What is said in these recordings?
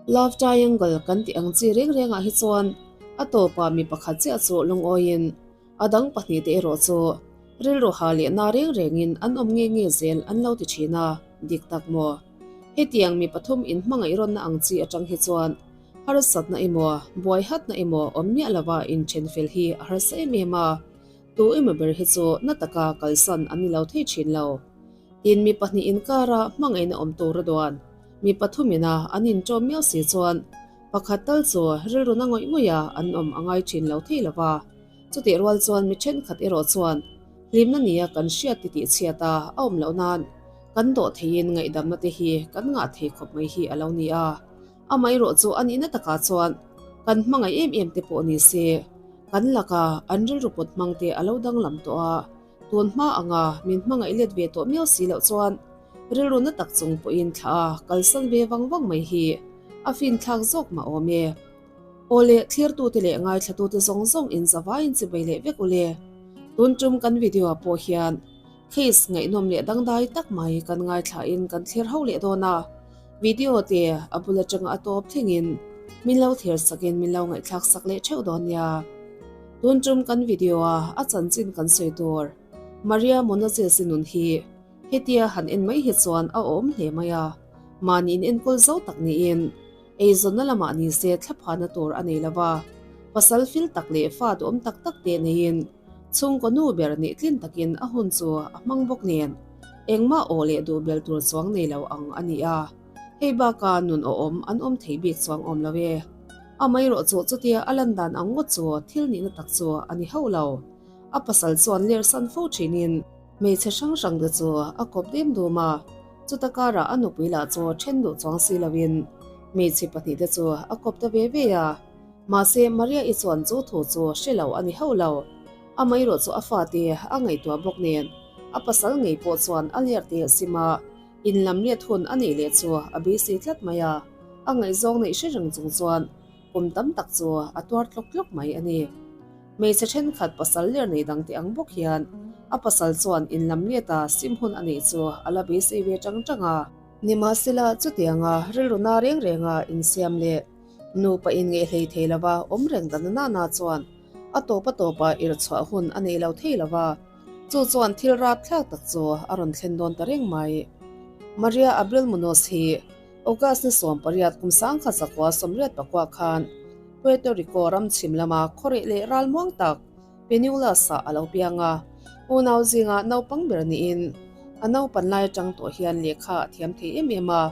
Love triangle kan tih ang chi reng rengah hi chuan a tawpah mi pakhat chiah chu lungawiin a dang pahnihte erawh chu rilru ha leh na reng rengin an awm nge nge zel an lo ti thin a, dik tak maw? Hetiang mi pathum inhmangaih rawnna ang chi atang hi chuan harsatna emaw, buaihatna emaw awm miah lova inthen fel hi a harsa em em a, tu emaw ber hi chu na taka kalsan an ni lo thei thin lo. Tin, mi pahnih inkara hmangaihna awm tur a duan mi pathumina an inṭawm miau si chuan pakhat tal chu rilru na ngawih ngawih a an awm a ngai thin lo thei lova. Chutih rual chuan mi thenkhat erawh chuan hlimna nia kan hriat ti tih chhiat a a awm loh nan kan dawh theiin ngaihdamna te hi kan ngah thei khawp mai hi a lo ni a. Amaherawh chu a nihna takah chuan kan hmangaih em em te pawh ni se, kan laka an rilru pawt hmang te a lo danglam tawh a, tun hma anga min hmangaih let ve tawh miau si loh chuan rilru na tak chung pawhin thla a kalsan ve vang vang mai hi a finthlak zawk mah awm e. Aw le, thlirtute leh ngaithlatute zawng zawng in zavaiin chibai leh vek u le. Tun tum kan video ah pawh hian case ngaihnawm leh dangdai tak mai kan ngaithlain kan thlir ho leh dawn a. Video te a bul atanga a tawp thlengin min lo thlir sakin min lo ngaihthlak sak leh theuh dawn nia. Tun tum kan video a a chanchin kan sawi tur Maria Monazes-i nun hi hetia han en mai hi chuan a awm hle mai a, mahni in enkawl zo tak niin eizawnna lamah ni se thlaphana tur a nei lova, pasal fil tak leh fa duhawm tak tak te neiin chhungkaw nu ber nih tlin takin a hun chu a hmang bawk nen engmah aw leh duh bel tur chuang nei lo ang a ni a, hei baka nun awhawm an awm thei bik chuang awm lo e. Amaherawh chu chutia a lan dan ang ngawt chu thil nihna tak chu a ni hauh lo. A pasal chuan ler san fo thinin hmeichhe hrang hrang te chu a kawp dêm dûm a, chuta karah a nupui lah chu then duh chuang si loin hmeichhe pahnihte chu a kawp ta ve ve a. Mahse Maria-i chuan chu thu chu hre lo a ni hauh lo. Amaherawh chu a fate a ngaihtuah bawk nen a pasal ngei pawh chuan a ler teh sim a, inlam let hun a neih leh chu a beisei tlat mai a, a ngaihzawng neih hre reng chung chuan kum tam tak chu a tuar tlawk tlawk mai a ni. Hmeichhe thenkhat pasal ler nei dang te ang bawk hian a pasal chuan inlam leta sim hun a neih chu a la beisei ve tang tang a. Nimahsela chutianga rilru na reng renga insiam leh nupa inngeih hlei thei lova awm reng dan nana chuan a tawp a tawpa irhchhuah hun a nei lo thei lova, chu chuan thil rapthlak tak chu a rawn thlen dawn ta reng mai. Maria Abril Munoz hi August ni 18 kum 1984 khan Puerto Rico ram chhim lama khawreh leh ral muang tak Peñuelas-ah a lo piang a, unau zinga naupang ber niin a naupan lai atang tawh hian lehkha a thiam thei em em a.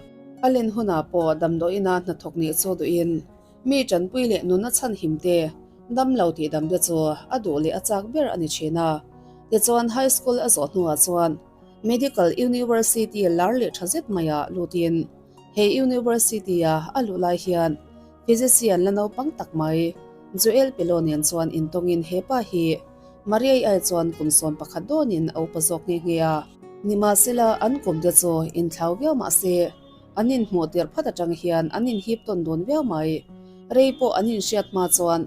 A len hunah pawh damdawiina hnathawk nih chu duhin Mi tanpui leh nuna chhan him te, dam lo tih dam te chu a duh leh a chak ber a ni thin a. Tichuan high school a zawh hnuah chuan Medical University lar leh tha zet maiah lutin he University-a a luh lai hian physician la naupang tak mai Joel Pelo nen chuan intawngin he pa hi Maria-i ai chuan kum 11 dawnin a upa zawk nghe nghe a. Nimahsela an kum te chu inthlau viau mahse An inhmuh tirh phat atang hian an inhip tawn dun viau mai. Rei pawh an inhriat hma chuan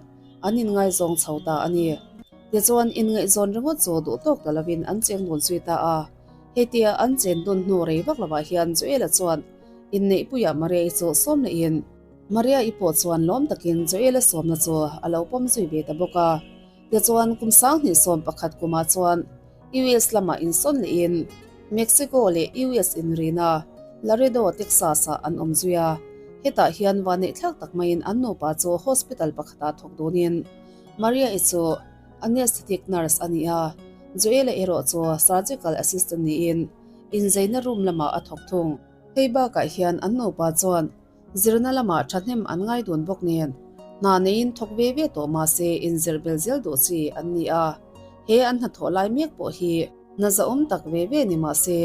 an inngaizawng chho ta a ni. Tichuan, inngaihzawn ringawt chu duh tawk ta lovin an cheng dun zui ta a. Hetia an chen dun hnu rei vak lovah hian Joel-a chuan inneihpuiah Maria-i chu sawm lehin, Maria-i pawh chuan lawm takin Joel-a sawmna chu a lo pawm zui ve ta bawk a. Tichuan, kum 2011 kumah chuan US lamah insawn lehin Mexico leh US inrina Laredo, Texas-ah an awm zui a. Hetah hian vanneihthlak tak maiin an nupa chu hospital pakhatah thawk dunin Maria-i chu anesthetic nurse a ni a, Joel-a erawh chu surgical assistant niin inzeina room lamah a thawk thung. Hei bakah hian an nupa chuan Zirna lamah thahnem an ngai dun bawk nen, hna neiin thawk ve ve tawh mahse inzir bel zel duh chi an ni a. He an hnathawh lai mek pawh hi hna zahawm tak ve ve ni mahse,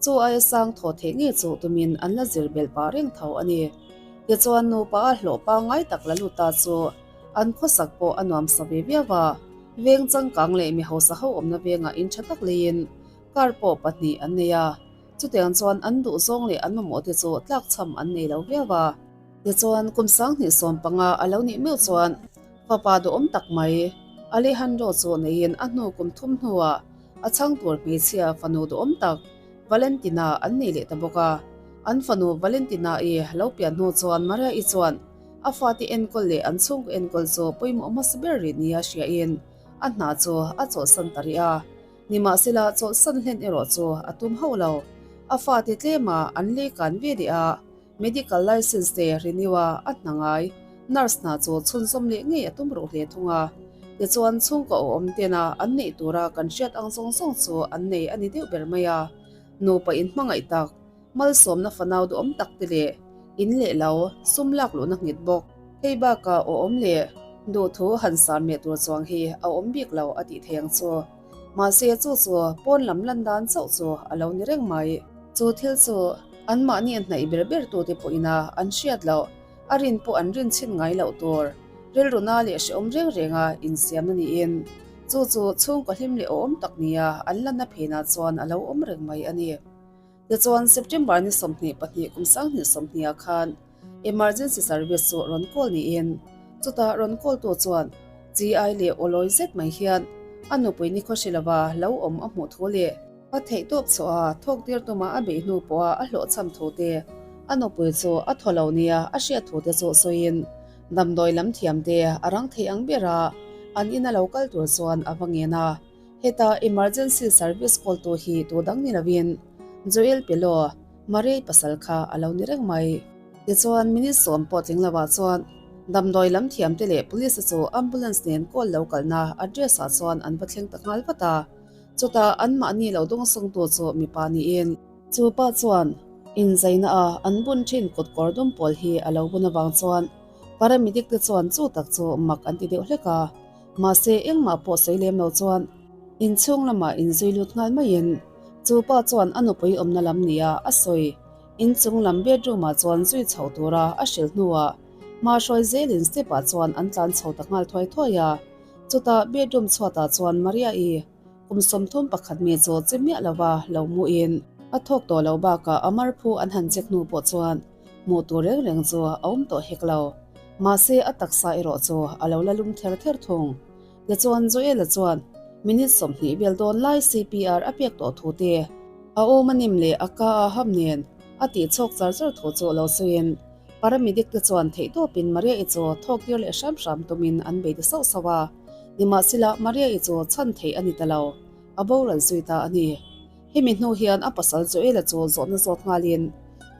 chu aia sang thaw theih ngei chu tumin an la zir bel pah reng tho a ni. Tichuan nupa a hlawh pangngai tak la lut ta chu an khawsak pawh a nuam sa ve viau a, veng changkang leh mi hausa ho awmna vengah in tha tak leiin car pawh pahnih an nei a. Chutiang chuan an duh zawng leh an mamawh te chu tlakchham an nei lo viau a. Tichuan, kum 2015 a lo nih meuh chuan fapa duhawm tak mai Alejandro chu neiin a hnu kum thum hnuah a chhang tur hmeichhia fanu duhawm tak Valentina an nei leh ta bawk a. An fanu Valentina-i lo pian hnu chuan Maria-i chuan a fate enkawl leh an chhungkaw enkawl chu pawimawh hmasa ber rih nia hriain a hna chu a chawlhsan ta rih a. Nimahsela chawlhsan hlen erawh chu a tum hauh lo. A fate tlema an lei kan ve leh a, medical licence te renew a a hna ngai nurse hna chu chhunzawm leh ngei a tum ruh hle thung a. Tichuan chhungkaw awm tena an neih tura kan hriat ang zawng zawng chu an nei a ni deuh ber mai a. Nupa inhmangaih tak, malsawmna fanau duhawm tak te leh in leh lo sum lak luhna nghet bawk. Hei bakah aw awm leh duhthu han san meh tur chuang hi a awm bik lo a tih thei ang chu. Mahse chu chu pawn lam lan dan chauh chu a lo ni reng mai. Chu thil chu anmahni a hnaih ber ber tute pawhina an hriat loh, a rin pawh an rin chhin ngai loh tur rilruna leh hrehawm reng renga insiamna niin chu chu chhungkaw hlim leh awhawm tak nia an lanna phenah chuan a lo awm reng mai a ni. Tichuan September ni 22 kum 2020 ah khan emergency service chu rawn call niin chutah rawn call tu chuan GI leh awlawi zet mai hian a nupui ni khawhri lova lo awm a hmuh thu leh a theihtawp chhuah a thawk tir tuma a beih hnu pawha a hlawhchham thu te, a nupui chu a thaw lo nia a hriat thu te chu sawiin damdawi lam thiam te a rang thei ang ber a, an ina lo kal tur chuan a va ngen a. Heta emergency service call tu hi tu dang ni lovin Joel Pelo, Marei pasal kha a lo ni reng mai. Tichuan minute sawm pawh tling lovah chuan damdawi lam thiam te leh police chu ambulance nen call lo kalna address ah chuan an va thleng ta nghal vat a. Chutah anmahni lo dawngsawngtu chu mipa niin, chu pa chuan inzaina a an bun thin kut kawr dum pawl hi a lo bun avang chuan paramedic te chuan chu tak chu mak an ti deuh hlek a, mahse engmah pawh sawi lem lo chuan inchhung lamah inzui lut nghal maiin chu pa chuan a nupui awmna lam nia a sawi inchung lam bedroom ah chuan zui chho tura a hrilh hnuah hma hruai zelin step ah chuan an tlan chho ta nghal thuai thuai a. Chutah bedroom chhuatah chuan Maria-i kum 31 mi chu che miah lova lo hmuhin a thawk tawh lo bakah a marphu an han check hnu pawh chuan hmuh tur reng reng chu a awm tawh hek lo. Mahse a taksa erawh chu a lo la lum ther ther thung. Tichuan Joel-a chuan minute 20 vel dawn lai CPR a pek tawh thu te, a awm a nim leh a ka a ham nen a tih chhawk char char thu chu lo sawiin Paramedic te chuan theihtawpin Maria-i chu thawk tir leh hram hram tumin an bei ta sauh sauh a, nimahsela Maria-i chu chhan theih a ni ta lo, a boral zui ta a ni. Hemi hnu hian a pasal Joel-a chu zawhna zawt nghalin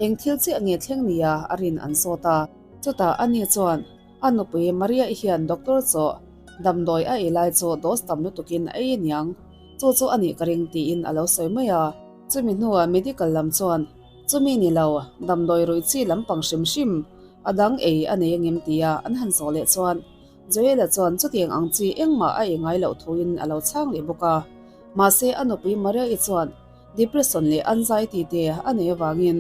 eng thil chiah nge thleng nia a rin an zawt a. Chutah ani chuan a nupui Maria-i hian doctor chaw damdawi a ei lai chu dose tam lutukin a ei aniang, chu chu a nih ka ring tiin a lo sawi mai a. Chumi hnuah medical lam chuan Chumi ni lo, damdawi ruih chi lampang hrim hrim a dang ei a nei angem tia an han zawh leh chuan Joel-a chuan chutiang ang chi engmah a ei ngai loh thuin a lo chhang leh bawk a. Mahse a nupui Maria-i chuan depression leh anxiety te a nei avangin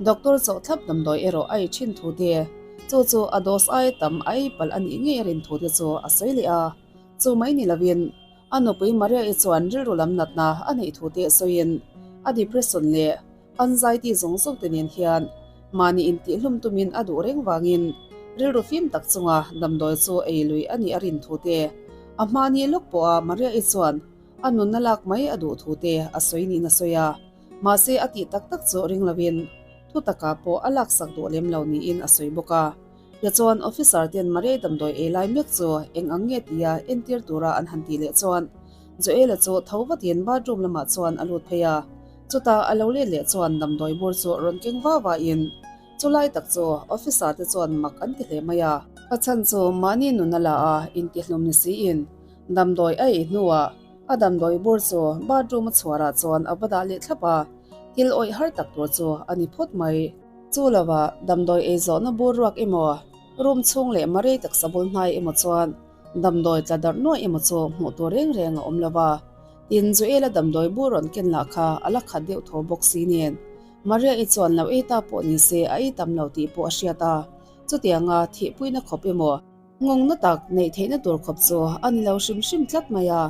doctor chawh thlap damdawi erawh a ei thin thu te, chu chu a dose aia tam a ei palh a nih ngei a rin thu te chu a sawi leh a. Chu mai ni lovin a nupui Maria-i chuan rilru lam natna a neih thu te sawiin a depression leh Anxiety zawng zawng te nen hian mahni intihhlum tumin a duh reng vangin rilru fim tak chunga damdawi chu ei lui a nih a rin thu te, a hmani lawk pawha Maria-i chuan a nunna lak mai a duh thu te a sawi niin a sawi a, mahse a tih tak tak chu ring lovin thu takah pawh a laksak duh lem lo niin a sawi bawk a. Tichuan officer ten Maria-i damdawi ei lai mek chu eng ang nge tia entir tura an han tih leh chuan Joel-a chu tho vatin bathroom lamah chuan a lut phei a. Chutah a lo let leh chuan damdawi bur chu rawn keng va va in chulai tak chu officer te chuan mak an ti hle mai a. A chhan chu mahni nun a la a intihlum ni siin damdawi a ei hnuah a damdawi bur chu bathroom a chhuarah chuan a va dah leh thlap a, thil awih har tak tur chu a ni phawt mai. Chu lovah damdawi ei zawhna bur ruak emaw, room chhung leh marei taksa bul hnai emaw chuan damdawi tla darh nuaih emaw chu hmuh tur reng reng a awm lo va. Tin, Joel-a damdawi bur rawn ken lah kha a la khat deuh tho bawk si nen, Maria-i chuan lo ei ta pawh ni se a ei tam lo tih pawh a hriat a, chutianga thihpuina khawp emaw, nghawngna tak neih theihna tur khawp chu a ni lo hrim hrim tlat mai a.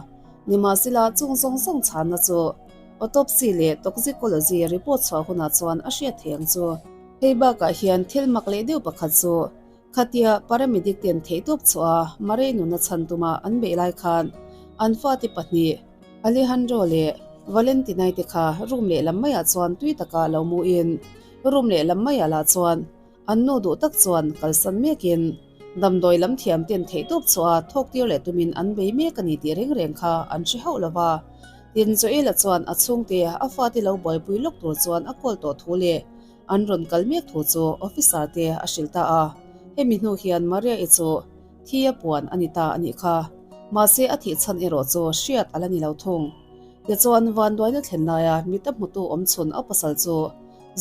Nimahsela, chung zawng zawng chhanna chu autopsy leh toxicology report chhuah hunah chuan a hriat thei ang chu. Hei bakah hian thil mak leh deuh pakhat chu Khatia paramedic ten theihtawp chhuah a Marei nuna chhan tuma an beih lai khan an fate pahnih Alejandro leh Valentinai te kha room lehlam maiah chuan tui taka lo mu in. Room lehlam maiah lah chuan an nu duh tak chuan kalsan mekin damdawi lam thiam ten theihtawp chhuah a thawk tir leh tumin an bei mek a ni tih reng reng kha an hre hauh lo va. Tin, Joel-a chuan a chhungte a fate lo buaipui lawk tur chuan a call tawh thu leh an rawn kal mek thu chu officer te a hrilh ta a. Hemi hnu hian Maria-i chu thi a puan a ni ta a nih kha. Mahse a thih chhan erawh chu hriat a la ni lo thung. Tichuan vanduaina thlen laia mit a hmutu awm chhun a pasal chu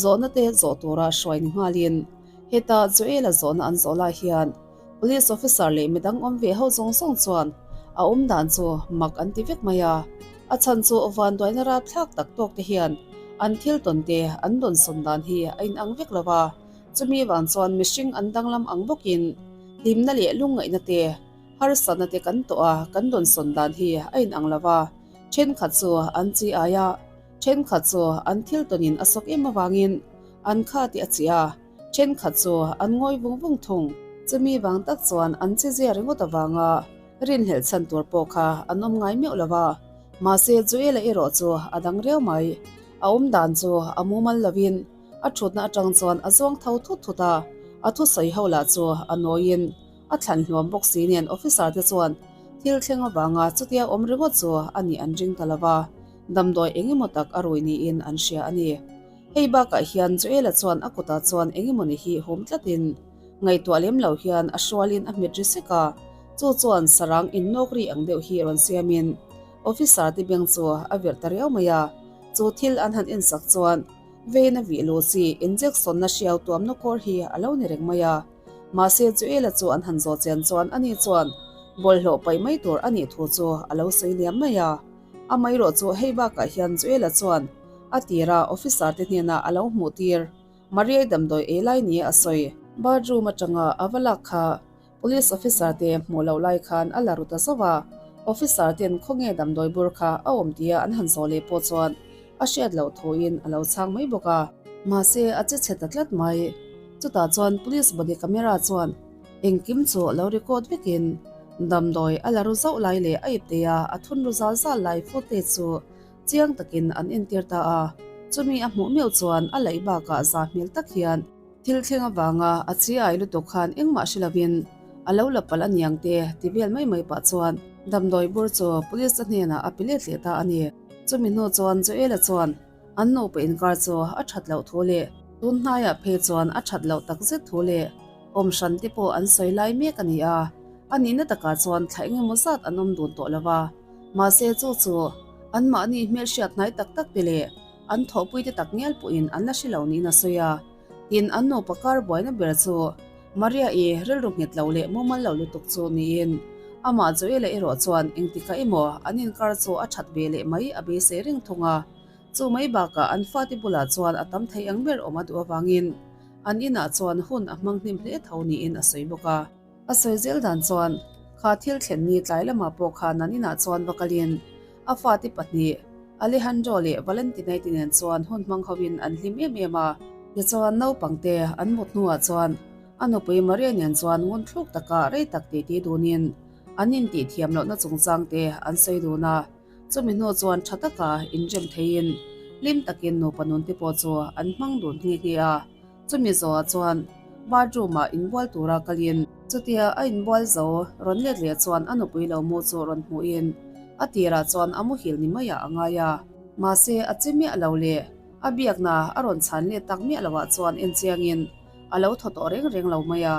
zawhna te zawh tura hruai ni nghalin heta Joel-a zawhna an zawh lai hian Police officer leh midang awm ve ho zawng zawng chuan a awm dan chu mak an ti vek mai a. A chhan chu vanduaina rapthlak tak tawk te hian an thil tawn te an dawnsawn dan hi a inang vek lo va. Chumi vang chuan mihring an danglam ang bawkin hlimna leh lungngaihna te, harsatna te kan tawh a, kan dawnsawn dan hi a inang lo va. Thenkhat chu an chi ai a, thenkhat chu an thil tawnin a sawk em avangin an kha tih a chi a, thenkhat chu an ngawi vung vung thung. Chumi vang tak chuan an chi zia ringawt avanga rinhlelh chhan tur pawh kha an awm ngai meuh lo va. Mahse Joel-a erawh chu a dang riau mai. A awm dan chu a mumal lovin A thutna atang chuan a zawng tho thut thut a, a thusawi ho lah chu a nawiin a thlan hluam bawk si nen officer te chuan thil thleng avanga chutia awm ringawt chu a nih an ring ta lova, damdawi eng emaw tak a rui niin an hria a ni. Hei bakah hian Joel-a chuan a kutah chuan eng emaw ni hi hum tlatin ngaihtuah lem lo hian a hrualin a hmet ri sek a, chu chuan sarang innawk ri ang deuh hi rawn siamin officer te beng chu a virh ta riau mai a, chu thil an han ensak chuan Vein a vih luh chi injection na hriau tuamna kawr hi a lo ni reng mai a. Mahse Joel-a chu an han zawh chian chuan ani chuan bawlhhlawh paih mai tur a nih thu chu a lo sawi liam mai a. Amaherawh chu hei bakah hian Joel-a chuan a tira officer te hnena a lo hmuh tir Mariai damdawi ei lai nia a sawi. Bathroom atanga a va lak kha Police officer te hmuh loh lai khan a la ru ta zauh a, officer ten khawnge damdawi bur kha a awm tia an han zawh leh pawh chuan a hriat loh thuin a lo chhang mai bawk a. Mahse a che chhe ta tlat mai. Chutah chuan police body camera chuan engkim chu lo record vekin damdawi a la ru zauh lai leh a iptea a thun ru zal zal lai footage chu chiang takin an entir ta a. Chumi a hmuh meuh chuan a laih bakah za hmel tak hian Thil thleng avanga a chi ai lutuk khan engmah hre lovin a lo la palh aniang te ti vel mai mai pah chuan damdawi bur chu police a hnenah a pe let leh ta a ni. Chumi hnu chuan Joel-a chuan an nupa inkar chu a that loh thu leh tun hnaiah phei chuan a that loh tak zet thu leh awm hran te pawh an sawi lai mek a ni a, a nihna takah chuan thla engemaw zat an awm dun tawh lo va, mahse chu chu anmahni hmelhriat hnai tak tak te leh An thawhpuite tak ngial pawhin an la hre lo niin a sawi a. Tin, an nupa kar buaina ber chu Maria-i rilru nghet lo leh mumal lo lutuk chu niin amah Joel-a erawh chuan engtikah emaw an inkar chu a that ve leh mai a beisei reng thung a. Chu mai bakah an fate bulah chuan a tam thei ang ber awm a duh avangin an inah chuan hun a hmang hnim hle tho niin a sawi bawk a. A sawi zel dan chuan kha thil thlen ni tlai lamah pawh khan an inah chuan va kalin A fate pahnih, Alejandro leh Valentina te nen chuan hun hmang hovin an hlim em em a. Tichuan, naupangte an mut hnuah chuan a nupui Maria nen chuan ngun thluk taka rei tak titi dunin an intih thiam lohna chungchang te an sawi dun a. Chumi hnu chuan tha taka inrem theiin hlim takin nupa nun te pawh chu an hmang dun nghe nghe a. Chumi zawhah chuan bathroom-ah inbual tura kalin chutia a inbual zo rawn let leh chuan a nupui lo mu chu rawn hmuhin a tirah chuan a muhil ni maiah a ngai a. Mahse a che miah lo leh a biakna a rawn chhan let tak miah loah chuan enchiangin a lo thaw tawh reng reng lo mai a.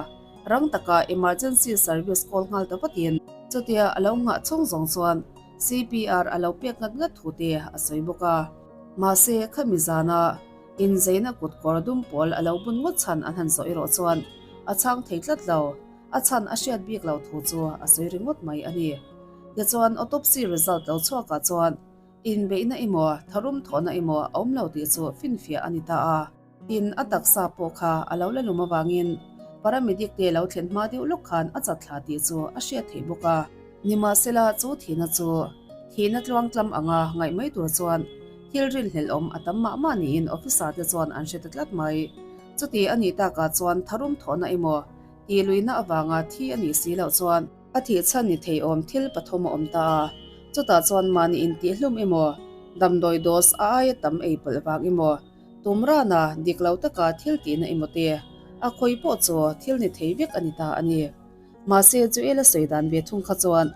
Rang taka emergency service call nghal ta vatin chutia a lo nghah chhung zawng chuan CPR a lo pek ngat ngat thu te a sawi bawk a. Mahse khami zana Inzeina kut kawr dum pawl a lo bun ngawt chhan an han zawh erawh chuan a chhang thei tlat lo, a chhan a hriat bik lo thu chu a sawi ringawt mai a ni. Tichuan autopsy result lo chhuakah chuan inbeihna emaw tharum thawhna emaw a awm lo tih chu finfiah a ni ta a. Tin, a taksa pawh kha a lo la lum avangin paramedic te lo thlen hma deuh lawk khan a chat thla tih chu a hriat theih bawk a. Nimahsela chu thihna chu thihna tluangtlam anga ngaih mai tur chuan thil rinhlelhawm a tam mah mah niin officer te chuan an hre ta tlat mai. Chuti a nih takah chuan tharum thawhna emaw tih luihna avanga thi a nih si loh chuan a thih chhan ni theiawm thil pathum a awm ta a, chutah chuan mahni intihhlum emaw, damdawi dose a aia tam ei palh vang emaw. Tumrana dik lo taka thil tihna emaw te a khawi pawh chu thil ni thei vek a ni ta a ni. Mahse Joel-a sawi dan ve thung kha chuan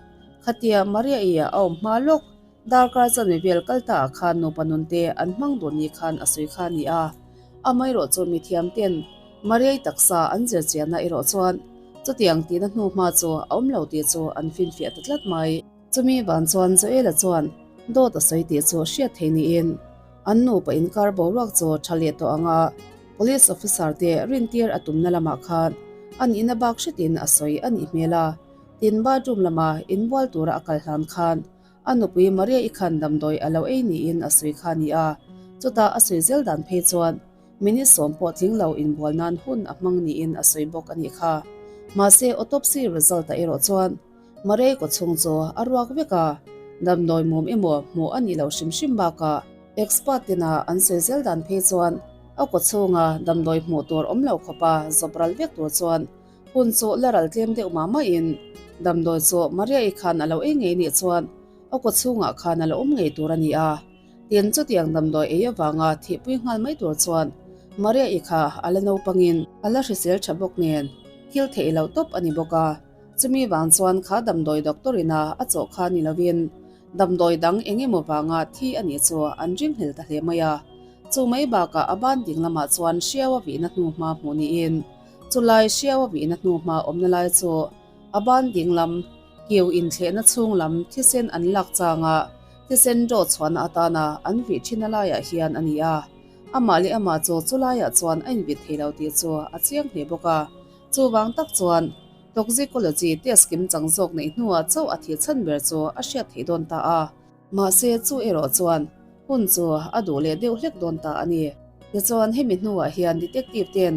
khatia Maria-i a awm hma lawk darkar chanve vel kal ta ah khan nupa nun te an hmang dun ni khan a sawi kha a ni a. Amaherawh chu mithiam ten Maria-i taksa an zir chianna erawh chuan chutiang tihna hnu hma chu a awm lo tih chu an finfiah ta tlat mai. Chumi van chuan Joel-a chuan dawt a sawi tih chu hriat thei niin an nupa inkar boruak chu tha leh tawh ang a, Police officer te rintir a tumna lamah khan a nihna bak hretin a sawi a nih hmel a, tin bathroom lama inbual tura a kal hlan khan a nupui Maria-i khan damdawi a lo ei niin a sawi kha a ni a, chutah a sawi zel dan phei chuan Minute sawm pawh tling lo inbual nan hun a hmang niin a sawi bawk a nih kha. Mahse autopsy result ah erawh chuan Marei kawchhung chu a ruak vek a, damdawi mum emaw hmuh a nih loh hrim hrim bakah expert tina an sawi zel dan phei chuan a kawchhunga damdawi hmuh tur awm lo khawpa zawp ral vek tur chuan hun chu la ral tlem deuh mah mahin damdawi chu Maria-i khan a lo ei ngei nih chuan a kawchhungah khan a la awm ngei tur a ni a. Tin, chutiang damdawi ei avanga thihpui nghal mai tur chuan Maria-i kha a la naupangin a la hrisel tha bawk nen thil theih loh tawp a ni bawk a. Chumi vang chuan kha damdawi doctor ina a chawh kha ni lovin damdawi dang eng emaw vanga thi a nih chu an ringhlel ta hle mai a. Chu mai bakah a ban ding lamah chuan hriau a vihna hnu hma hmuh niin chulai hriau a vihna hnu hma awmna lai chu a ban ding lam kiu inthlehna chhung lam thisen an lak changa thisen draw chhuahna atana an vih thinna laiah hian a ni a. Amah leh amah chu chulaiah chuan a invit thei lo tih chu a chiang hle bawk a. Chuvang tak chuan Toxicology test kim chang zawk neih hnuah chauh a thih chhan ber chu a hriat theih dawn ta a. Mahse chu erawh chuan hun chu a duh leh deuh hlek dawn ta a ni. Tichuan hemi hnuah hian detective ten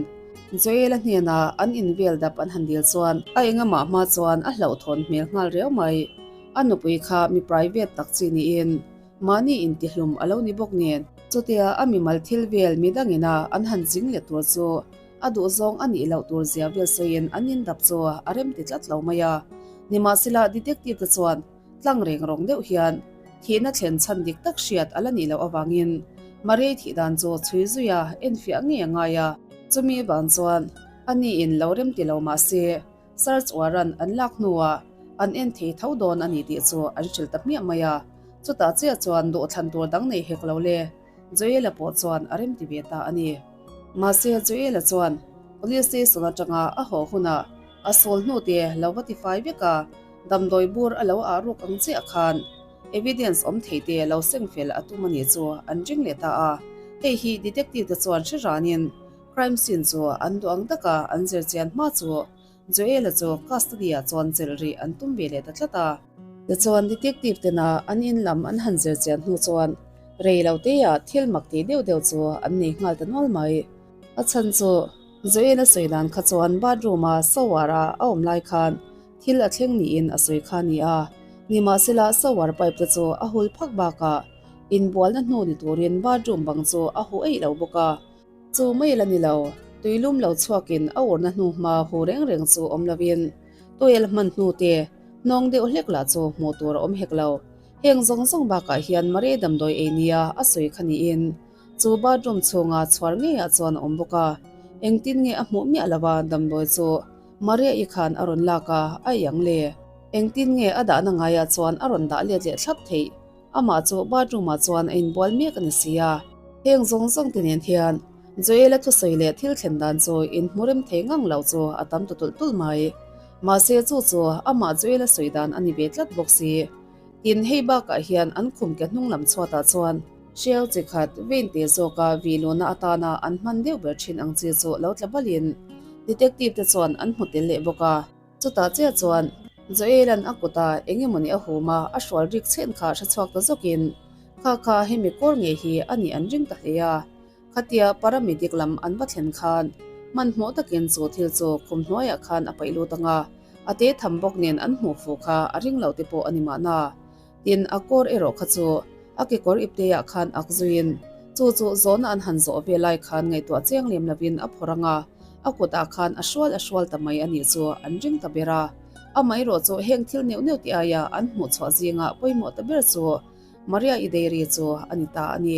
Joel-a hnenah an invel dap an han dil chuan a engamah hma chuan a hlauhthawn hmel nghal riau mai. A nupui kha mi private tak chi niin mahni intihlum a lo ni bawk nen. Chutia a mimal thil vel midangina an han ching leh tur chu A duhzawng a nih loh tur zia vel sawiin an indap chu a rem ti tlat lo mai a. Nimahsela detective te chuan tlang reng rawng deuh hian thihna thlen chhan dik tak hriat a la nih loh avangin Maria thih dan chu chhui zui a enfiah ngei a ngai a. Chumi vang chuan a niin lo rem ti lo mah se search warrant an lak hnuah an en thei tho dawn a ni tih chu an hrilh ta hmiah mai a. Chutah chiah chuan duhthlan tur dang nei hek lo le. Joel-a pawh chuan a remti ve ta a ni. Mahse, Joel-a chuan Police Station atanga a haw hunah a sawl hnute lo va tifai vek a, damdawi bur a lo ah ruk ang chiah khan evidence awm thei te lo seng fel a tum a nih chu an ring leh ta a. Hei hi detective te chuan hre ranin crime scene chu an duh ang taka an zir chian hma chu Joel-a chu custody-ah chuan chelh rih an tum ve leh ta tlat a. Tichuan detective tena an in lam an han zir chian hnu chuan rei lo teah thil mak tih deuh deuh chu an nei nghal ta nual mai. A chhan chu Joel-a sawi dan kha chuan bathroom-a shower-a a awm lai khan thil a thleng niin a sawi kha a ni a. Nimahsela shower pipe te chu a hul phak bakah inbualna hnu ni turin bathroom bang chu a huh eih lo bawk a. Chu mai la ni lo, tuilum lo chhuakin a urna hnu hma hu reng reng chu awm lovin tuel hman hnu te hnawng deuh hlek lah chu hmuh tur a awm hek lo. Heng zawng zawng bakah hian Maria damdawi ei nia a sawi kha niin chu bathroom chhunga chhuar ngeiah chuan a awm bawk a. Engtin nge a hmuh miah lova damdawi chu Maria-i khan a rawn lak a, a iang le. Engtin nge a dahna ngaiah chuan a rawn dah let leh thlap theih? Amah chu bathroom ah chuan a inbual mek a ni si a. Heng zawng zawng te nen hian Joel-a thusawi leh thil thlen dan chu inhmu rem thei ngang lo chu a tam ta tulh tulh mai. Mahse chu chu amah Joel-a sawi dan a ni ve tlat bawk si. Tin, hei bakah hian an khum ke hnung lam chhuatah chuan hriau chi khat vein te zawka vi luhna atana an hman deuh ber thin ang chi chu lo tla balin detective te chuan an hmu tel leh bawk a. Chutah chiah chuan Joel-a'n a kuta eng emawni a hum a, a hrual rik chhen kha hre chhuak ta zawkin, Kha kha hemi kawr ngei hi a nih an ring ta hle a. Khatia paramedic lam an va thlen khan hmanhmawh takin chu thil chu khum hnuaiah khan a paih lut ang a, a te tham bawk nen an hmuh fuh kha a ring lo te pawh a ni mahna. Tin, a kawr erawh kha chu a kekawr ipteiah khan ak zuiin chu chu zawhna an han zawh ve lai khan ngaihtuah chiang lem lovin a phawrh ang a, a kutah khan a hrual a hrual ta mai a nih chu an ring ta ber a. Amaherawh chu heng thil neuh neuh tih aia an hmuh chhuah zingah pawimawh ta ber chu Maria-i Dairy chu a ni ta a ni.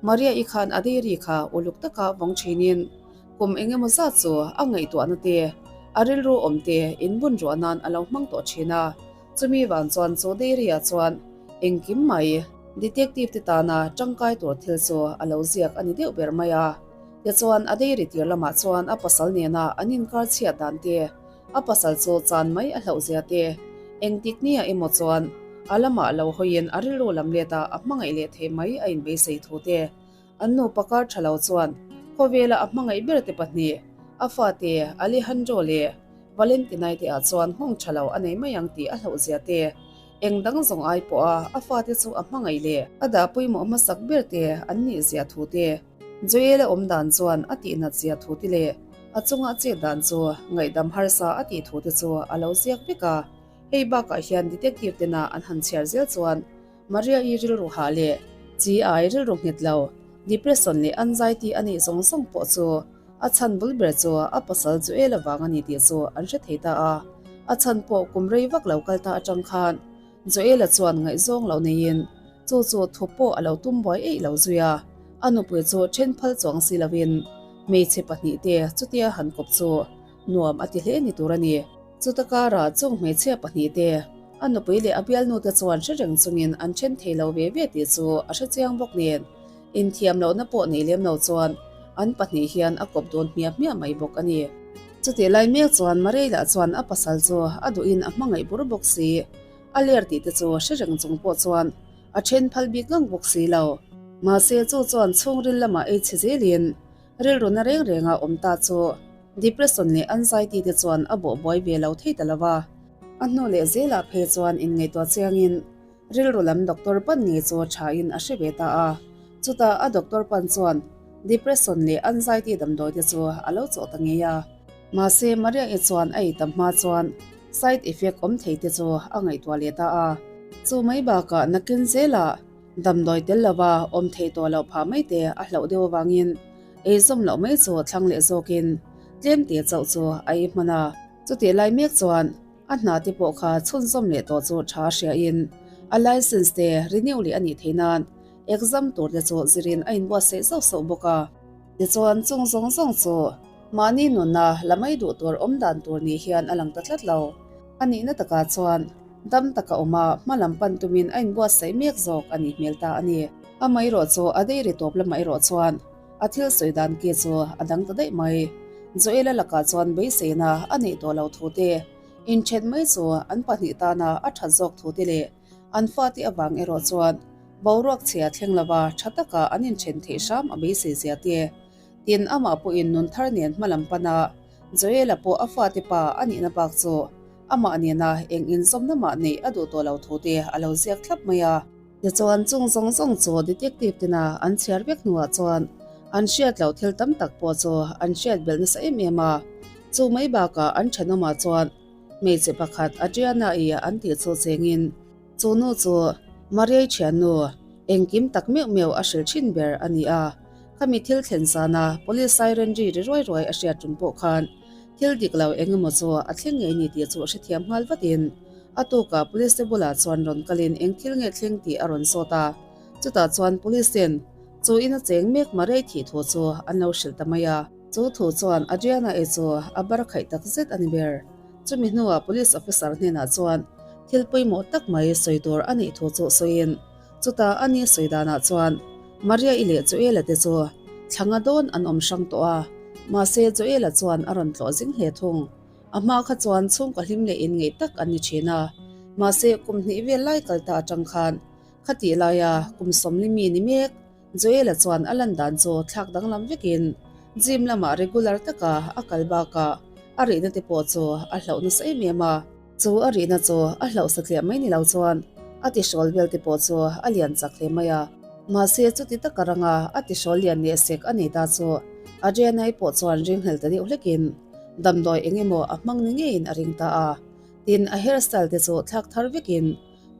Maria-i khan a diary kha uluk taka vawng thinin kum eng emaw zat chu a ngaihtuahna te, a rilru awm te inbun ruah nan a lo hmang tawh thin a. Chumi vang chuan chu diary-ah chuan engkim mai detective te tana tangkai tur thil chu a lo ziak a ni deuh ber mai a. Tichuan a diary tir lamah chuan a pasal nena an inkar chhiat dan te, A pasal chu chan mai a hlauh zia te, engtik nia emaw chuan a lamah lo hawiin a rilru lam let a a hmangaih leh thei mai a inbeisei thu te, an nupa kar tha lo chuan khawvela a hmangaih ber te pahnih, a fate Alejandro leh Valentinai te ah chuan nghawng tha lo a nei mai ang tih a hlauh zia te, eng dang zawng ai pawh a a fate chu a hmangaih leh a dah pawimawh hmasak ber te an nih zia thu te. Joel-a awm dan chuan a tihnat zia thu te leh a chunga chet dan chu ngaihdam harsa a tih thu te chu a lo ziak vek a. Hei bakah hian detective tena an han chhiar zel chuan Maria-i rilru hah leh chi ai rilru nghet lo, depression leh anxiety a neih zawng zawng pawh chu a chhan bul ber chu a pasal Joel-a vang a ni tih chu an hre thei ta a. A chhan pawh kum rei vak lo kal ta atang khan Joel-a chuan ngaihzawng loh neiin chu chu thu pawh a lo tum buai eih lo zui a, a nupui chu then phal chuang si lovin hmeichhe pahnihte chutia han kawp chu nuam a ti hle ni tur a ni. Chuta karah chung hmeichhia pahnihte a nupui leh a bialnute chuan hre reng chungin an then thei lo ve ve tih chu a hre chiang bawk nen, inthiam lohna pawh nei lem lo chuan an pahnih hian a kawp dawn hmiah hmiah mai bawk a ni. Chutih lai mek chuan Mareila chuan a pasal chu a duhin a hmangaih bur bawk si. A ler tih te chu hre reng chung pawh chuan a then phal bik ngang bawk si lo. Mahse chu chuan chhungril lamah ei chhe zelin rilru na reng renga awm ta chu depression leh anxiety te chuan a bawh buai ve lo thei ta lo va. A hnu leh zelah phei chuan inngaihtuah chiangin Rilru lam doctor pan ngei chu thain a hre ve ta a, chutah a doctor pan chuan depression leh anxiety damdawi te chu a lo chawh ta ngei a. Mahse Maria-i chuan a ei tam hma chuan side effect awm thei te chu a ngaihtuah leh ta a, chu mai bakah nakin zelah damdawi tel lova awm thei tawh loh phah mai te a hlauh deuh avangin ei zawm loh mai chu thlang leh zawkin tlem te chauh chu a ei hman a. Chutih lai mek chuan A hna te pawh kha chhunzawm leh tawh chu tha hriain a license te renew leh a nih theih nan exam tur te chu zirin a inbuatsaih zauh sauh bawk a. Tichuan chung zawng zawng chu mahni nunna la mai duh tur awm dan tur ni hian a lang ta tlat lo. A nihna takah chuan dam taka awma hma lam pan tumin a inbuatsaih mek zawk a nih hmel ta a ni. Amaherawh chu a dairy tawp lamah erawh chuan A thil sawi dan ki chu a dang ta daih mai. Joel-a lakah chuan beiseina a neih tawh lo thu te, inthen mai chu an pahnih tana a that zawk thu te leh an fate avang erawh chuan boruak chhia thleng lova tha taka an inthen theih hram a beisei zia te. Tin, amah pawhin nun thar nen hma lam pana Joel-a pawh a fate pa a nihna bak chu amah nena eng inzawmna mah neih a duh tawh lo thu te a lo ziak thlap mai a. Tichuan chung zawng zawng chu detective tena an chhiar vek hnuah chuan an hriat loh thil tam tak pawh chu an hriat belh nasa em em a. Chu mai bakah an thenawmah chuan hmeichhe pakhat Adriana-i an tih chu chengin chu nu chu Mariai thiannu engkim tak meuh meuh a hrilh thin ber a ni a. Khami thil thlen zana police siren ri ri ruai ruai a hriat tum pawh khan thil dik lo eng emaw chu a thleng ngei ni tih chu hrethiam nghal vatin A tukah police te bulah chuan rawn kalin eng thil nge thleng tih a rawn zawt a, chutah chuan police ten chu in a cheng mek Marei thih thu chu an lo hrilh ta mai a. Chu thu chuan Adriana e chu a bar khaih tak zet a ni ber. Chumi hnuah police officer hnenah chuan thil pawimawh tak mai sawi tur a nih thu chu sawiin chutah a ni sawi danah chuan Maria-i leh Joel-a te chu thlanga dawn an awm hrang tawh a, mahse Joel-a chuan a rawn tlawh zing hle thung. A hma kha chuan chhungkaw hlim leh inngeih tak an ni thin a, mahse kum hnih vel lai kal ta atang khan khatih laia kum sawmli mi ni mek Joel-a chuan a lan dan chu thlak danglam vekin gym lamah regular taka a kal bakah a rihna te pawh chu a hlauh nasa em em a. Chu a rihna chu a hlauh satliah mai ni lo chuan a tihrawl vel te pawh chu a lian chak hle mai a, mahse chuti taka ranga a tihrawl lian leh sek a nei ta chu Adriana-i pawh chuan ringhlel ta deuh hlekin Damdawi eng emaw a hmang ni ngeiin a ring ta a, tin a hair style te chu thlak thar vekin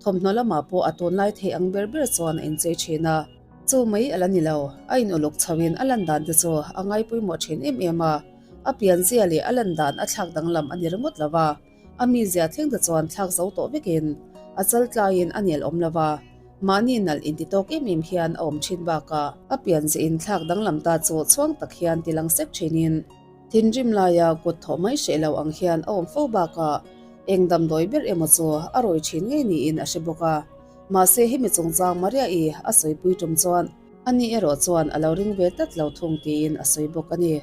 thawmhnaw lamah pawh a tunlai thei ang ber ber chuan a inchei thin a. Chu mai a la ni lo, a in uluk chhoin a lan dan te chu a ngaipawimawh thin em em a, a pianzia leh a lan dan a thlak danglam a ni ringawt lo va, a mizia thleng te chuan thlak zo tawh vekin a chal tlaiin a nel awm lo va. Mahni nalh inti tawk em em hian a awm thin bakah a pianzia inthlak danglam ta chu chhuang tak hian ti lang sek thinin thinrim laia kut thawh mai hreh lo ang hian a awm fo bakah eng damdawi ber emaw chu a rawi thin ngei niin a hre bawk a. Mahse hemi chungchang Maria-i a sawipui tum chuan ani erawh chuan a lo ring ve tlat lo thung tiin a sawi bawk a ni.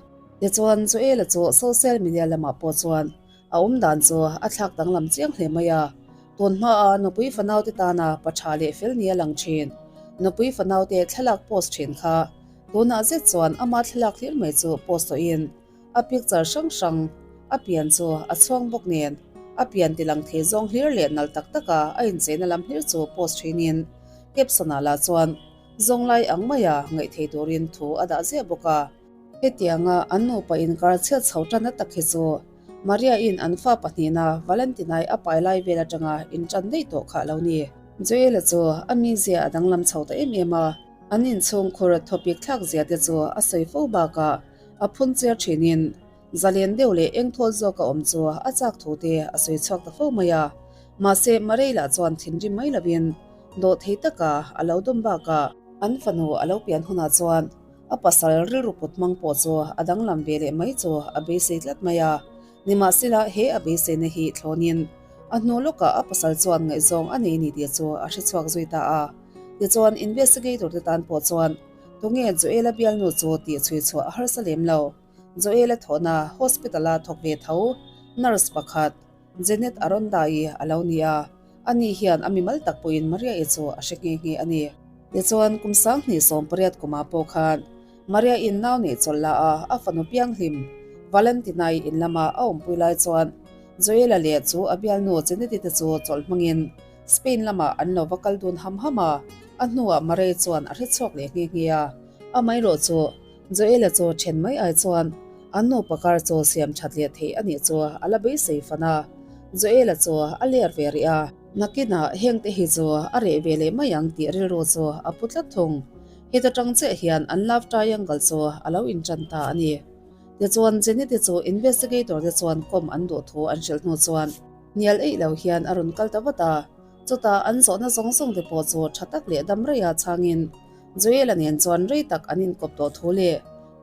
Tichuan Joel-a chu social media lamah pawh chuan A awm dan chu a thlak danglam chiang hle mai a, tun hmaa nupui fanaute tana pa tha leh fel nia lang thin, nupui fanaute thlalak post thin kha tunah zet chuan ama thlalak hlir mai chu post tawhin a picture hrang hrang a pian chu a chhuang bawk nen a pian ti lang thei zawng hlir leh nalh tak taka a incheina lam hlir chu post thinin caption-ah lah chuan zawnglai ang maia ngaih thei turin thu a dah ziah bawk a. Hetianga an nupa inkar chhiat chho tanna tak hi chu Maria-in an fa pahnihna Valentinai a pai lai vel atanga intan daih tawh kha a lo ni. Joel-a chu a mizia a danglam chho ta em em a, an inchhungkhur thawpik thlak zia te chu a sawi fo bakah a phun chiar thinin zalen deuh leh engthawl zawk a awm chu a chak thu te a sawi chhuak ta fo mai a. Mahse, Marei lah chuan thinrim mai lovin dawhthei taka a lo dawm bakah an fanu a lo pian hunah chuan A pasal rilru put hmang pawh chu a danglam ve leh mai chu a beisei tlat mai a. Nimahsela he a beiseina hi thlawnin a hnu lawkah a pasal chuan ngaihzawng a nei ni tih chu a hrechhuak zui ta a. Tichuan investigator te tan pawh chuan tunge Joel-a bialnu chu tih chhui chhuah a harsa lem lo. Joel-a thawhna hospital-a thawk ve tho nurse pakhat Janet Aronda-i a lo ni a, ani hian a mimal tak pawhin Maria-i chu a hre nghe nghe a ni. Tichuan, kum 2018 kumah pawh khan Maria-in nau neih chawlh la a, a fanu pianghlim Valentina-i in lama a awmpui lai chuan Joel-a leh chu a bialnu Janet-i te chu chawlh hmangin Spain lamah an lo va kal dun ham ham a, a hnuah Maria-i chuan a hre chhuak leh nghe nghe a, amaherawh chu Joel-a chu then mai ai chuan an nupa kar chu siam that leh theih a nih chu a la beisei fan a. Joel-a chu a ler ve rih a. Nakinah hengte hi chu a reh ve leh mai ang tih rilru chu a pu tlat thung. Heta tang chiah hian an love triangle chu a lo intan ta a ni. Tichuan Jenny-te chu investigator te chuan kawm an duh thu an hrilh hnu chuan hnial eih lo hian a rawn kal ta vat a. Chutah an zawhna zawng zawng te pawh chu tha tak leh dam reia chhangin Joel-a nen chuan rei tak an inkawp tawh thu leh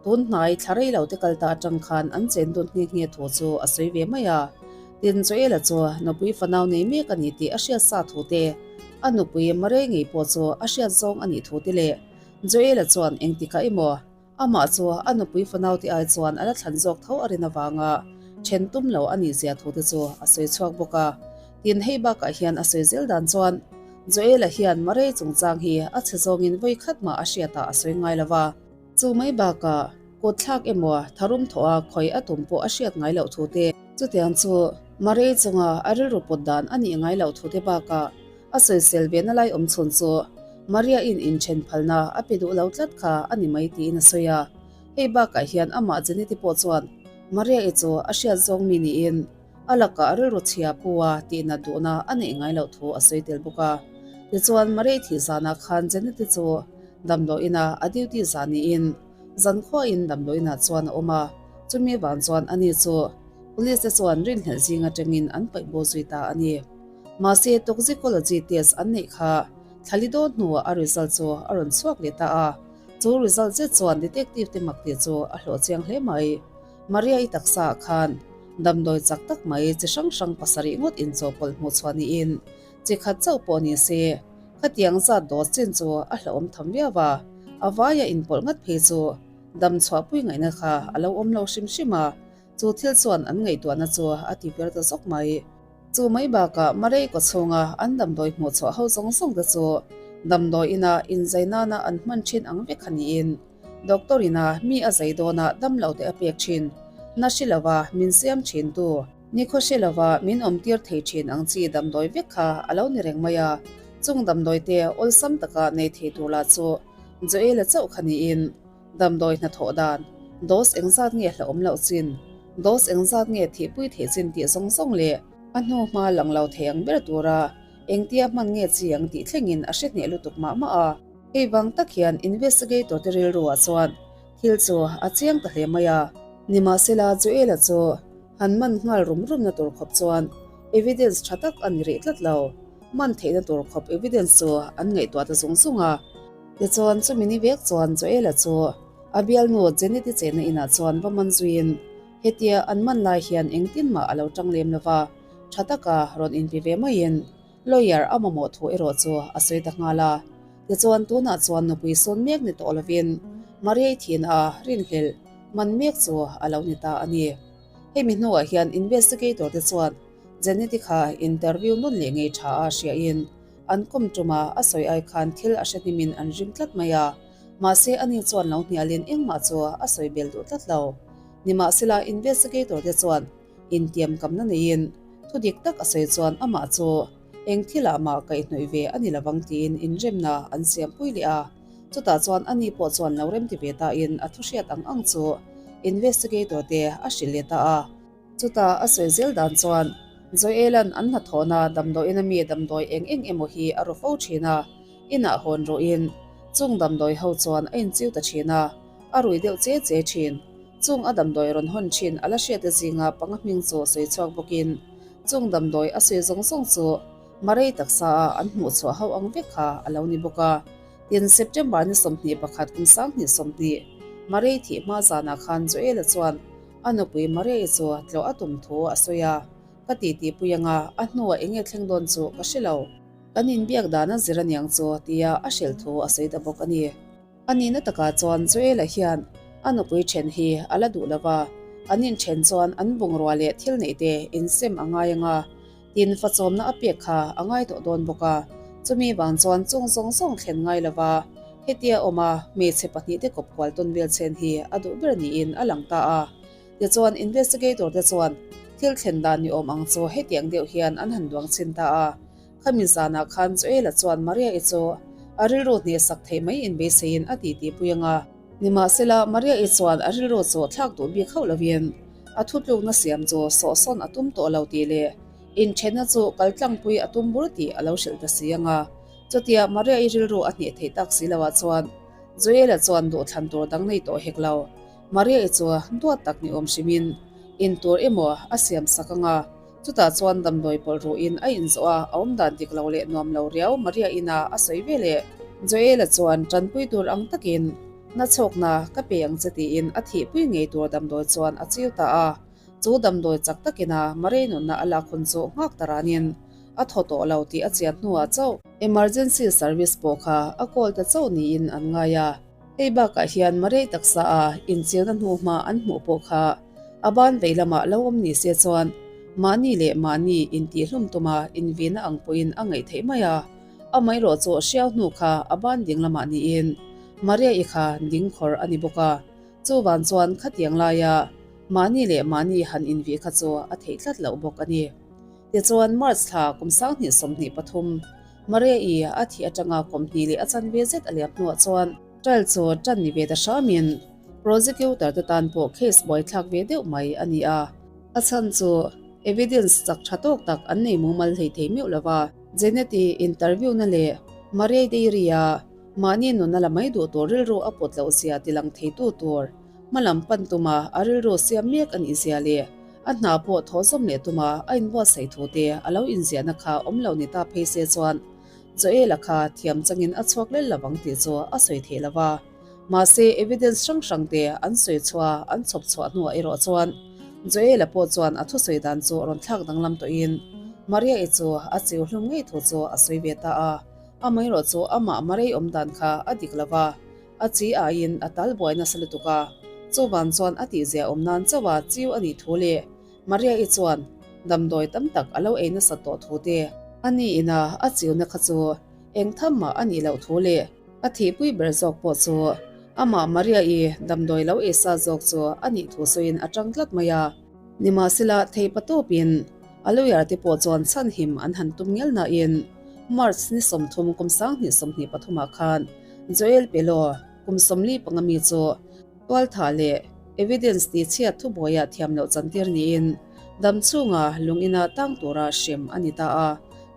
tun hnai thla rei lo te kal ta atang khan an chen dun nghe nghe thu chu a sawi ve mai a. Tin, Joel-a chu nupui fanau nei mek a ni tih a hriat sa thu te, a nupui Marei ngei pawh chu a hriat zawng a nih thu te leh Joel-a chuan engtikah emaw Amah chu a nupui fanaute ai chuan a la thlan zawk tho a rin avanga then tum lo a nih zia thute chu a sawi chhuak bawk a. Tin, hei bakah hian a sawi zel dan chuan Joel-a hian Marei chungchang hi a chhe zawngin vawi khat mah a hriatah a sawi ngai lo va. Chu mai bakah kut thlak emaw tharum thawha khawi a tum pawh a hriat ngai loh thute. Chutiang chu Marei chunga a rilru put dan a nih ngai loh thute bakah A sawisel ve na lai awm chhun chu Maria-in inthen phalna a pe duh lo tlat kha a ni mai tiin a sawi a. Hei bakah hian amah Jeneti pawh chuan Maria-i chu a hriat zawng mi niin a lakah rilru chhia pu a tihnat duhna a neih ngai loh thu a sawi tel bawk a. Tichuan Maria-i thih zanah khan Jeneti chu damdawiinah a duty zah niin zankhuain damdawiinah chuan a awm a, chumi vang chuan ani chu police te chuan rinhlelh zing atangin an paih bo zui ta a ni. Mahse, toxicology test an neih kha thlali dawn hnuah a result chu a rawn chhuak leh ta a, chu result zet chuan detective te mak tih chu a hlawh chiang hle mai. Maria-i taksa ah khan damdawi chak tak mai chi hrang hrang pasarih ngawt inchawhpawlh hmuh chhuah niin chi khat chauh pawh ni se, khatiang zat dose chin chu a hlauhawm tham viau a, a vaia inpawlh ngat phei chu dam chhuahpui ngaihna kha a lo awm lo hrim hrim a, chu thil chuan an ngaihtuahna chu a ti vir ta zawk mai. Chu mai bakah Marei kaw chhunga an damdawi hmuh chhuah ho zawng zawng te chu damdawi ina inzai nana an hman thin ang vek kha niin doctor ina mi a zai dawna damlo te a pek thin, na hri lova min siam thin tu, nikhaw hri lova min awm tir thei thin ang chi damdawi vek kha a lo ni reng mai a, chung damdawi te awlsam taka nei thei tur lah chu Joel-a chauh kha niin. Damdawi hnathawh dan, dose engzat nge hlauhawm loh chin, dose engzat nge thihpui theih chin tih zawng zawng leh a hnu hma lang lo thei ang ber tura engtia hman nge chi ang tih thlengin a hre hneh lutuk mah mah a. Hei vang tak hian investigator te rilruah chuan thil chu a chiang ta hle mai a. Nimahsela Joel-a chu han man nghal rum rumna tur khawp chuan evidence tha tak a ni rih tlat lo. man theihna tur khawp evidence chu an ngaihtuah ta zung zung a. Tichuan, chumi ni vek chuan Joel-a chu a bialnu Janet-i chenna inah chuan va man zuiin hetia an man lai hian engtin mah a lo tang lem lo va, tha taka rawn inpi ve maiin lawyer a mamawh thu erawh chu a sawi ta nghal a. Tichuan, tunah chuan nupui sawn mek ni tawh lovin Maria-i thin a rinhlelh man mek chu a lo ni ta a ni. Hemi hnuah hian investigator te chuan Janet-i kha interview nawn leh ngei tha a hriain an kawm tum a, a sawi ai khan thil a hre hnimin an ring tlat mai a, mahse ani chuan lo hnialin engmah chu a sawi bel duh tlat lo. Nimahsela investigator te chuan intiam kamna neiin thu dik tak a sawi chuan amah chu eng thilah mah kaihhnawih ve a ni lovang tiin inremna an siampui leh a. Chutah chuan ani pawh chuan lo remti ve tain a thuhriat ang ang chu investigator te a hrilh leh ta a. Chutah a sawi zel dan chuan Joel-a'n an hnathawhna damdawiin a mi damdawi eng eng emaw hi a ru fo thin a, inah hawn ruhin chung damdawi ho chuan a inchiu ta thin a, a rui deuh che che thin. Chung a damdawi rawn hawn thin a la hriat zinga panga hming chu sawi chhuak bawkin chung damdawi a sawi zawng zawng chu Marei taksa a an hmuh chhuah ho ang vek kha a lo ni bawk a. Tin, September ni 21 kum 2020, Marei thih hma zanah khan Joel-a chuan a nupui Maria-i chu tlawh a tum thu a sawi a, Ka titi pui anga a hnuah eng nge thleng dawn chu ka hre lo. Kan inbiak dan a zir aniang chu tia a hrilh thu a sawi ta bawk a ni. A nihna takah chuan Joel-a hian a nupui then hi a la duh lo va, an inthen chuan an bungrua leh thil neih te insem a ngai anga, Tin, fachawmna a pek kha a ngai tawh dawn bawk a, chumi vang chuan chung zawng zawng thlen ngai lova hetia awma hmeichhe pahnihte kawp kual tawn vel chen hi a duh ber niin a lang ta a. Tichuan, investigator te chuan thil thlen dan ni awm ang chu hetiang deuh hian an han duang chhin ta a. Khami zanah khan Joel-a chuan Maria-i chu a rilru hnehsak theih mai inbeiseiin a titi pui ang a. Nimahsela, Maria-i chuan a rilru chu thlak duh bik hauh lovin a thutlukna siam chu sawhsawn a tum tawh lo tih leh inthenna chu kaltlangpui a tum bur tih a lo hrilh ta si ang a. Chutia Maria-i rilru a hneh theih tak si loah chuan Joel-a chuan duhthlan tur dang nei tawh hek lo. Maria-i chu duat tak ni awm hrimin in tur emaw a siam sak ang a. Chutah chuan damdawi pawlh ruhin a inzawh a, a awm dan dik lo leh nuam lo riau Maria ina a sawi ve leh. Joel-a chuan tanpui tur ang takin nachhawkna ka pe ang che tiin a thihpui ngei tur damdawi chuan a chiu ta a. Chu damdawi chak takina Maria nunna a lak hun chu nghak ta ranin a thaw tawh lo tih a chian hnuah chauh emergency service pawh kha a call ta chauh niin an ngai a. Hei bakah hian Marei taksa a inchirna hnuhma an hmuh pawh kha a ban vei lamah lo awm ni se chuan mahni leh mahni intihhlum tuma invina ang pawhin a ngaih theih mai a. Amaherawh chu hriau hnu kha a ban ding lamah niin Maria-i kha ding khawr a ni bawk a. Chuvan chuan khatiang laia mahni leh mahni han invih kha chu a theih tlat loh bawk a ni. Tichuan March thla kum 2023 Maria-i a thih atanga kum hnih leh a chanve zet a liam hnuah chuan trial chu tan ni ve ta hramin prosecutor te tan pawh case buaithlak ve deuh mai a ni a. A chhan chu evidence chak tha tawk tak an nei mumal hlei thei meuh lo va. Janet-i interview na leh Maria-i diary-a mahni nunna la mai duh tur rilru a pawt loh zia tilang theitu tur hmalam pan tuma a rilru siam mek a nih zia leh A hna pawh thaw zawm leh tuma a inbuatsaih thu te a lo inziahna kha awm lo ni ta phei se chuan Joel-a kha thiam changin a chhuak lel lovang tih chu a sawi theih lo va. Mahse, evidence hrang hrang te an sawi chhuah an chhawp chhuah hnuah erawh chuan Joel-a pawh chuan a thusawi dan chu rawn thlak danglam tawhin Maria-i chu a chiu hlum ngei thu chu a sawi ve ta a. Amaherawh chu amah Maria-i awm dan kha a dik lo va. A chi aiin a tal buai nasa lutuk a, chuvan chuan a tihzia awm nan chauh a chiu a nih thu leh Maria-i chuan damdawi tam tak a lo ei nasa tawh thu te, a ni ina a chiuna kha chu eng tham mah a nih loh thu leh a thihpui ber zawk pawh chu amah Maria-i damdawi lo ei sa zawk chu a nih thu sawiin a tang tlat mai a. Nimahsela theipa tawpin a lawyer te pawh chuan chhanhim an han tum ngial nain March ni 30 kum 2023 ah khan Joel Pelo kum 45 mi chu tualthah leh evidence tih chhiat thubuaiah thiam loh chantir niin dam chhunga lung ina tang tura hrem a ni ta a,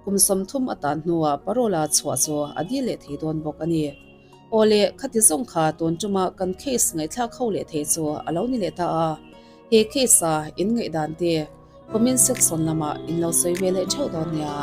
kum 30 a tan hnuah parole a chhuah chu a dil leh thei dawn bawk a ni. Aw le, khati zawng kha tun tuma kan case ngaihthlak ho leh thei chu a lo ni leh ta a. He case-a in ngaihdan te comment section lamah in lo sawi ve leh theuh dawn nia.